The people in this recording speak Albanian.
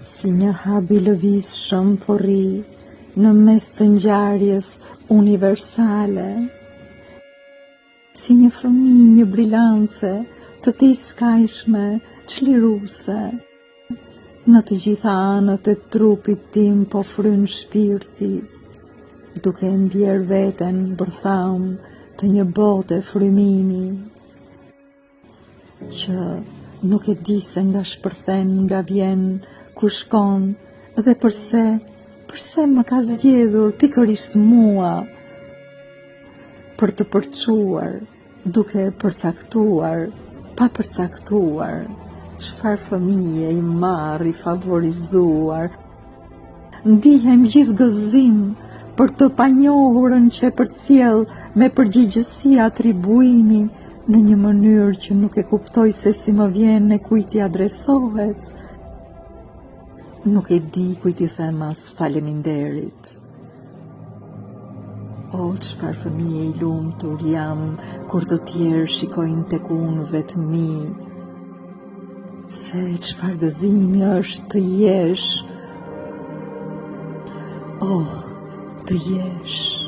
Si një hab i lëvizshëm po rri në mes të ngjarjes universale. Si një fëmijë një brilance të tejskajshme, çliruese. Në të gjitha anët e trupit tim po fryn shpirti, duke e ndjerë veten bërthamë të një bote frymimi. Që nuk e di se nga shpërthen, nga vjen, ku shkon dhe përse, përse më ka zgjedhur pikërisht mua për të përçuar, duke përcaktuar, pa përcaktuar, çfarë fëmije i marrë, i favorizuar. Ndihem gjithë gëzim për të panjohurën që e përcjell me përgjegjësi atribuimi në një mënyrë që nuk e kuptoj se si më vjen e kujt i adresohet. Nuk e di kujt i them as faleminderit. O, çfarë fëmije i lumtur jam kur të tjerë shikojnë tek unë vetmi. Se çfarë gëzimi është të jesh. Oh, të jesh.